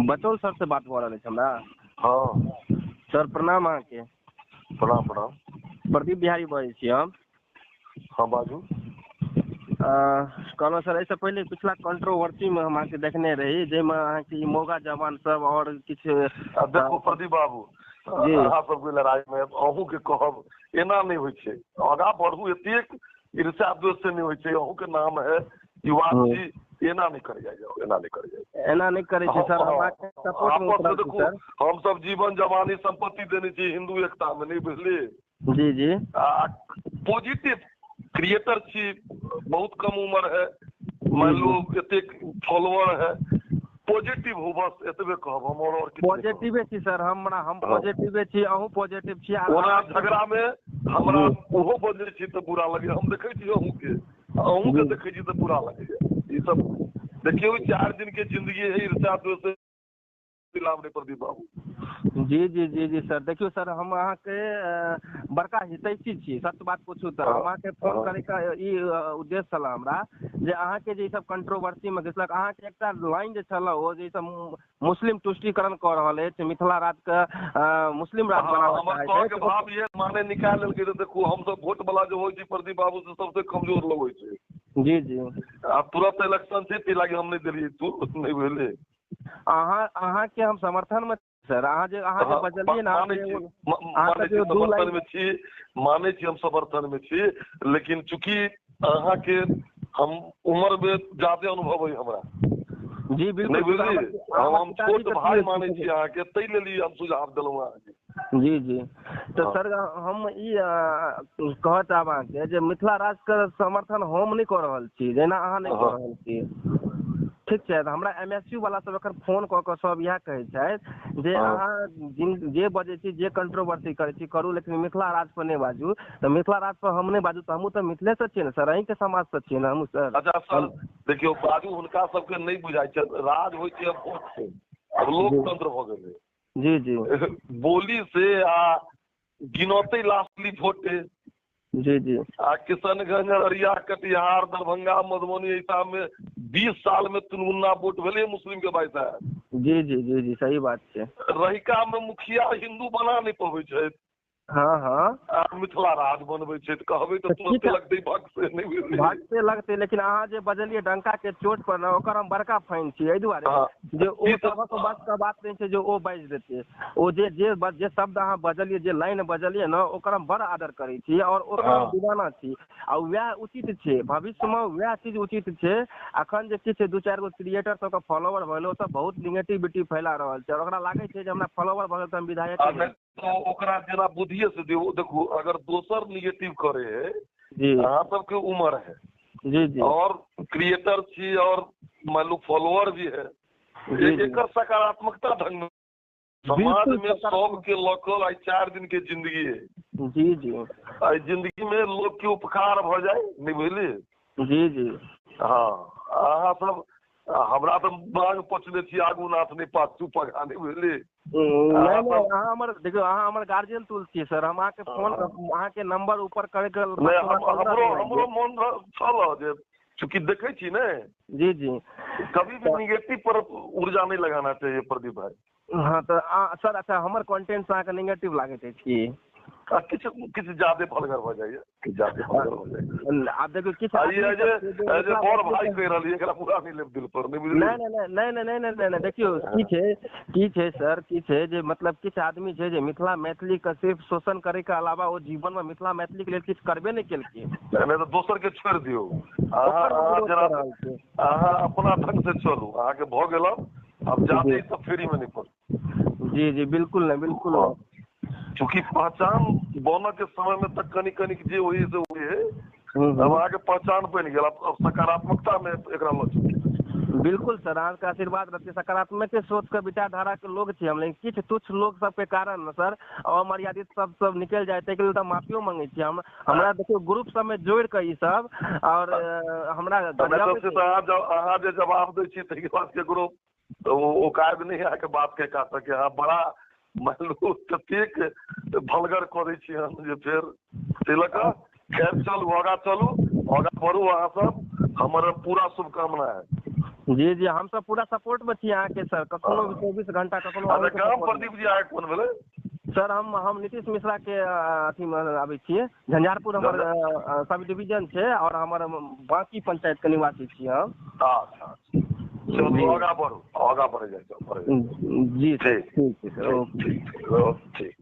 बचौल सर से बात भऽ रहल अछि हमरा? हँ। सर प्रणाम अहाँके। प्रणाम प्रणाम। प्रदीप बिहारी बजै छी हम। हँ बाजू। कहलहुँ सर, एहिसँ पहिले पिछला कंट्रोवर्सीमे हम अहाँके देखने रही, जाहिमे अहाँके ई मौगा जवान सब आओर किछु। आ देखू प्रदीप बाबू, जी। अहाँ सबके लड़ाइमे अहूँके कहब एना नहि होइ छै, आगाँ बढ़ू, एतेक ईर्ष्या द्वेष से नहि होइ छै। अहूँके नाम है, युवा छी, एना नहि करै जाइ जाउ, एना नहि करै जाइ। एना नहि करै छै सर, हम अहाँके सपोर्टमे आपस मे उतरल छी देखू सर। हमसब जीवन जवानी संपत्ति देने छी हिन्दू एकता मे, नहि बुझलियै? जी जी। आ पॉजिटिव क्रिएटर छी, बहुत कम उम्र है, मान जी। लो एतेक फॉलोअर है, पॉजिटिव हो, बस एतबे कहब हम, और किछु नहि कहब। पॉजिटिवे छी सर, हमरा हम हँ। पॉजिटिवे छी, अहूँ पॉजिटिव छी आ ओना अहाँके झगड़ा मे हमरा जी ओहो बजै छी तऽ बुरा लगैया, हम देखै छी अहूँके, अहूँके जी देखै छी तऽ बुरा लगैया। ई सब देखियौ, 4 दिन के जिंदगी है, ईर्ष्या द्वेष से लाभ नहि प्रदीप बाबू। जी जी जी जी सर, देखियौ सर, हम अहाँके बड़का हितैषी छी, सत्य बात पूछू तऽ हँ हम अहाँके फोन हँ करैके ई उद्देश्य छल हमरा जे अहाँके जे ई सब कंट्रोवर्सीमे घिसलक, अहाँके एकटा लाइन जे छल ओ जे ई सब मुस्लिम तुष्टिकरण कऽ रहल अछि, मिथिला राज्यके मुस्लिम राज्य हँ, बनाबऽ हमर चाहैत कहके अछि। भाव ये माने निकालि लेलकै तऽ देखू, हमसब वोट वाला जे होइ छै प्रदीप बाबू से सबसे कमजोर लोग होइ छै। जी जी। आ तुरंत इलेक्शन छै, ताहि लागी हम नहि देलियै, तू नहि बुझलियै। अहाँके हम समर्थनमे सर, अहाँ जे हँ, बजलियै ने, मानै अहाँके छी, अहाँके मानै छी जे दू समर्थन लाइन मे छी, मानै छी हम समर्थन मे छी, लेकिन चूँकि अहाँके हम उम्र मे ज्यादे अनुभव अइ हमरा। जी नहि बिल्कुल, बुझलियै, हमर हम पिताजी छोट तऽ भाय छी। मानै छी अहाँके, ताहि लेल ई हम सुझाव देलहुँ अहाँके। जी जी। तऽ हँ सर, हम ई कहऽ चाहब अहाँके जे मिथिला राज्यके समर्थन हम नहि कऽ रहल छी, जेना अहाँ नहि कऽ हँ रहल छी, ठीक छै? तऽ हमरा एमएसयू वाला सब एखन फोन कऽ कऽ सब इएह कहै छथि जे हँ अहाँ जे बजै छी, जे कंट्रोवर्सी करै छी करू, लेकिन मिथिला राज्य पर नहि बाजू। तऽ मिथिला राज्य पर हम नहि बाजू तऽ हमहूँ तऽ मिथिलेसँ छियै ने सर, अहीँके समाजसँ छियै ने हमहूँ सर। अच्छा सर, हम देखियौ बाजू, हुनका सबके नहि बुझाइ छै, राज होइ छै वोट से, आब जी लोकतंत्र भऽ गेलै। जी जी बोली से आ गिनौते लास्टली वोटे। जी जी। आ किशनगंज, अररिया, कटिहार, दरभंगा, मधुबनी ऐसा में 20 साल में 3 गुना वोट भेलै मुस्लिम के भाई साहब। जी जी जी जी, सही बात छै। रहिका में मुखिया हिन्दू बना नहि पबै छथि। हँ हँ। आ मिथिला राज बनबै छथि, कहबै तऽ तऽ तुरंते ठीक लगतै भक्त से, नहि बुझलियै? भक्ते लगतै, लेकिन अहाँ जे बजलियै डंका के चोट पर ने, ओकर हम बड़का फैन छी, एहि दुआरे हँ जे ओ ई तऽ सबक बस के बात नहि छै जे ओ बाजि देतै। ओ जे जे जे शब्द अहाँ बजलियै, जे लाइन बजलियै ने, ओकर हम बड़ आदर करै छी आओर ओकर हम हँ दीवाना छी, आ वएह उचित छै, भविष्यमे वएह चीज उचित छै। अखन जे किछु 2-4 गो क्रिएटर सबके फॉलोवर भऽ गेलै, ओ सब बहुत निगेटिविटी फैला रहल छै, आओर ओकरा लागै छै जे हमरा फॉलोवर भऽ गेल तऽ हम आ विधायके नहि बनि। तऽ ओकरा जेना बुद्धिये से दियौ, देखू अगर दोसर निगेटिव करे है, जी अहाँ सबके उम्र है जी जी और क्रिएटर छी और मान लो फॉलोअर भी है, जी जी एकर सकारात्मकता ढंग में समाज बिल्कुल में सकारात्मक। सबके लऽ कऽ आइ 4 दिन के जिंदगी है। जी जी। आइ जिंदगी में लोग के उपकार भऽ जाय, नहि बुझलियै? जी जी। हँ, अहाँ सब हमरा तऽ मांग पचने छी आगू नाथ नहि पाछू पगा, नहि बुझलियै? नहि अहाँ नहि, सब अहाँ हमर देखियौ, अहाँ हमर गार्जियन तुल छियै सर, हम अहाँके फोन अहाँके नंबर ऊपर करैके नहि, 15 हमरो दिन लागि हमरो गेल। मोन छल जे चूँकि देखै छी ने, जी जी। कभी भी तऽ निगेटिव पर ऊर्जा नहीं लगाना चाहिए प्रदीप भाई। हँ तऽ सर, अच्छा हमर कंटेंट से अहाँके निगेटिव लागैत अछि की? आ किछु किछु ज्यादे फलगर भऽ जाइए, किछु ज्यादे फलगर भऽ जाइए। आब देखियौ किछु आ ई आदमी जे सब छै जे जे मिथिला बड़ भाई मैथिलीके कहि रहलियै, एकरा पूरा नहि लेब दिल पर, नहि बुझलियै? नहि नहि नहि नहि नहि नहि नहि नहि, देखियौ की छै, की छै सर, की छै जे मतलब किछु आदमी छै जे मिथिला मैथिलीके सिर्फ शोषण करैके अलावा ओ जीवनमे मिथिला मैथिलीके लेल किछु करबे नहि केलखिन। नहि तऽ दोसर के छोड़ि दियौ, अहाँ ओकर अहाँ विरोध जेना कऽ रहल छै। अहाँ अपना ढंग से चलू, अहाँके भऽ गेल आब ज्यादे जी ई सब फ्री में नहि पड़ू। जी जी, बिल्कुल नहि, बिल्कुल हँ नहि। चूँकि पहचान बनऽ के समय में तऽ कनि कनि जे होइ से होइ है, हूँ अब हूँ अहाँके पहचान बनि गेल, अब सकारात्मकता में एकरा लऽ चलू। बिल्कुल सर, अहाँके आशीर्वाद रहतै। सकारात्मक सोच के विचारधारा के लोग छी हम, लेकिन किछु तुच्छ लोग सबके कारण ने सर अमर्यादित सब सब निकलि जाय, ताहिके लेल तऽ माफियो मांगै छी हम। हमरा देखियौ ग्रुप सबमे जोड़ि कऽ ई सब आओर हमरा नहि तऽ गरियाबै से छै। तऽ अहाँ जे जवाब दै छी ताहिके बाद केकरो औकात नहि अहाँके बात के काटऽ के, अहाँ बड़ा मान लू ततेक भलगर कऽ दै छी हम जे फेर ताहि लऽ कऽ खैर चलू, आगाँ चलू, आगाँ बढ़ू, अहाँ सब, हमर पूरा शुभकामना है। जी जी, हमसब पूरा सपोर्ट में छी अहाँके सर, कखनो भी 24 घंटा कखनो। अच्छा, गाम प्रदीप जी अहाँके कोन भेलै? सर हम नीतीश मिश्रा के अथी मे आबै छियै, झंझारपुर हमर सब डिवीजन छै और हमर बांकी पंचायत के निवासी छी हम। अच्छा, चलू आगाँ बढ़ू, आगाँ बढ़ै जाइ। जी ठीक, ठीक सर, ठीक, ठीक।